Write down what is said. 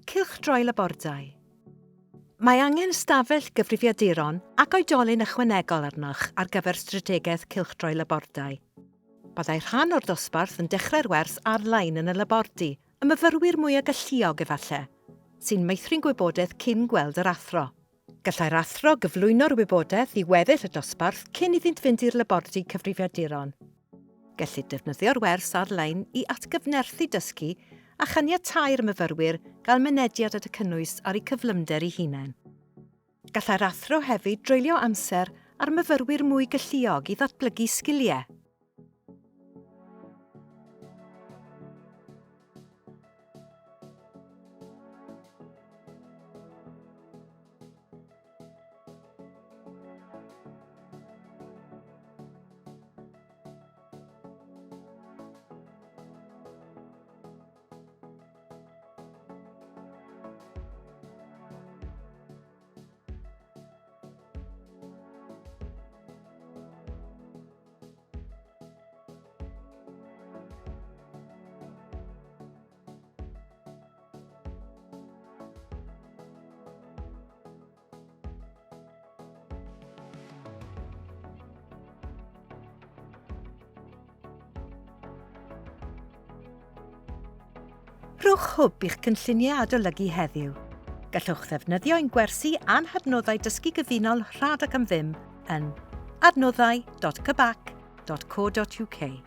Cylchdroi labordai. Mae angen stafell gyfrifiaduron ac oedolyn ychwanegol arnoch ar gyfer strategaeth cylchdroi labordai. Byddai rhan o'r dosbarth yn dechrau'r wers ar-lein yn y labordy, y myfyrwyr mwyaf galluog efallai, sy'n meithrin gwybodaeth cyn gweld yr athro. Gallai'r athro gyflwyno'r wybodaeth i weddill y dosbarth cyn iddynt fynd i'r labordy cyfrifiaduron. Gellid defnyddio'r wers ar-lein i atgyfnerthu dysgu a chaniatáu'r myfyrwyr gael mynediad at y cynnwys ar eu cyflymder eu hunain. Gallai'r athro hefyd dreulio amser â'r myfyrwyr mwy galluog i ddatblygu sgiliau. Rhowch hwb i'ch cynlluniau adolygu heddiw. Gallwch ddefnyddio ein gwersi a'n hadnoddau dysgu gyfunol rhad ac am ddim yn adnoddau.cybac.co.uk.